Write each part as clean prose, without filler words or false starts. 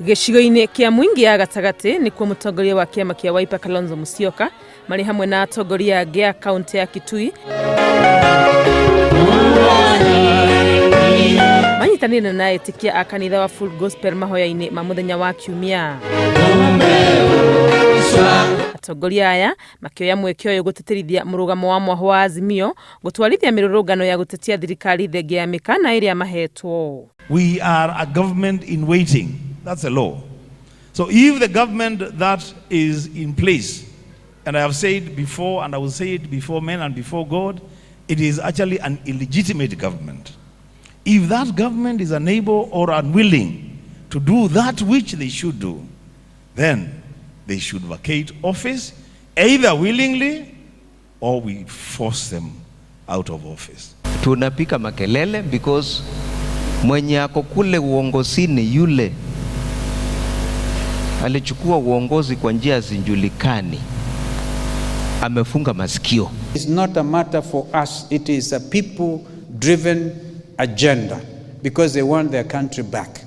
Gĩcigo-inĩ kĩa Mwingi ya gatagatĩ nĩkuo mũtongoria wa kĩama kĩa Wiper Kalonzo Musyoka marĩ hamwe na atongoria angĩ a kaunti ya Kitui manyitanĩire na etĩkia a kanitha wa Full Gospel mahoya-inĩ ma mũthenya wa Kiumia. Atongoria aya makĩoya mweke ũyũ gũtĩtĩrithia mũrũgamo wa mwahũ wa Azimio gũtwarithia mĩrũrũngano ya gũtetia thirikari thengia ya mĩkana ĩrĩa mahetwo. We are a government in waiting. That's a law. So if the government that is in place, and I have said before, and I will say it before men and before God, it is actually an illegitimate government. If that government is unable or unwilling to do that which they should do, then they should vacate office either willingly or we force them out of office. Tunapika makelele because mwenye ako kule uongozini yule alichukua uongozi kwa njia zinjulikani, amefunga masikio. It's not a matter for us, it is a people driven agenda because they want their country back.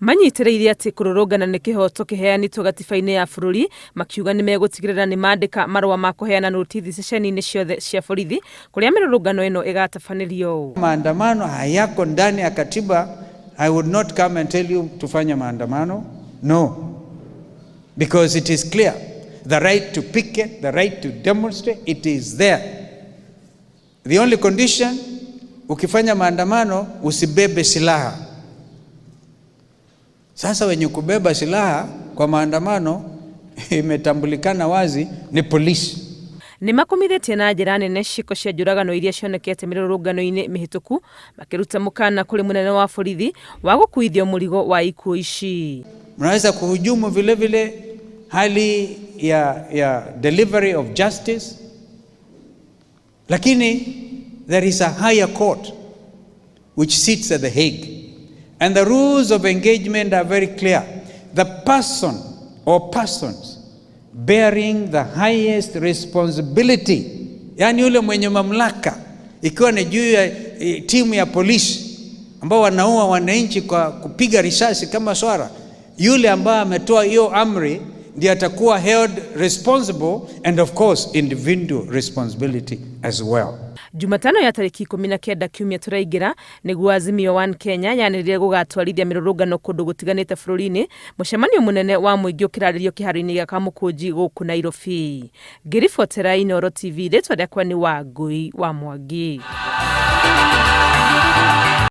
Manyitĩrĩire atĩ kũrũrũngana nĩ kĩhoto kĩheanĩtwo gatiba-inĩ ya bũrũri, makiuga nĩ megũtigĩrĩra nĩ mandĩka marũa ma kũheana notithi ceceni-inĩ ciothe cia borithi kũrĩa mĩrũrũngano ĩno ĩgatabanĩrio. Maandamano hayako ndani ya katiba. I would not come and tell you tufanye maandamano. No. Because it is clear. The right to picket, the right to demonstrate, it is there. The only condition, ukifanya maandamano usibebe silaha. Sasa wenye kubeba silaha kwa maandamano imetambulikana wazi ni polisi. Nĩ makomithĩtie na njĩra nene ciĩko cia njũragano iria cionekete mĩrũrũngano-inĩ mĩhĩtũku, makĩruta mũkana kũrĩ mũnene wa borithi wa gũkuithio mũrigo wa ikuũ ici. Mnaweza kuhujumu vile vile hali ya delivery of justice, lakini there is a higher court which sits at The Hague and the rules of engagement are very clear. The person or persons bearing the highest responsibility, yani yule mwenye mamlaka, ikiwa ni juu ya timu ya polisi ambao wanaua wananchi kwa kupiga risasi kama swara, yule ambaye ametoa hiyo amri ndiye atakuwa held responsible and of course individual responsibility as well. Jumatano ya tarĩki 19 kiumia tũraingĩra nĩguo Azimio One Kenya yanĩrĩire gũgatwarithia mĩrũrũngano kũndũ gũtiganĩte bũrũri-inĩ, mũcemanio mũnene wa mũingĩ ũkĩrarĩrio kĩharo-inĩ gĩa Kamũkũnji gũkũ Nairobi. Ngĩribotera Inooro TV, rĩtwa rĩakwa nĩ Wangũi wa Mwangi.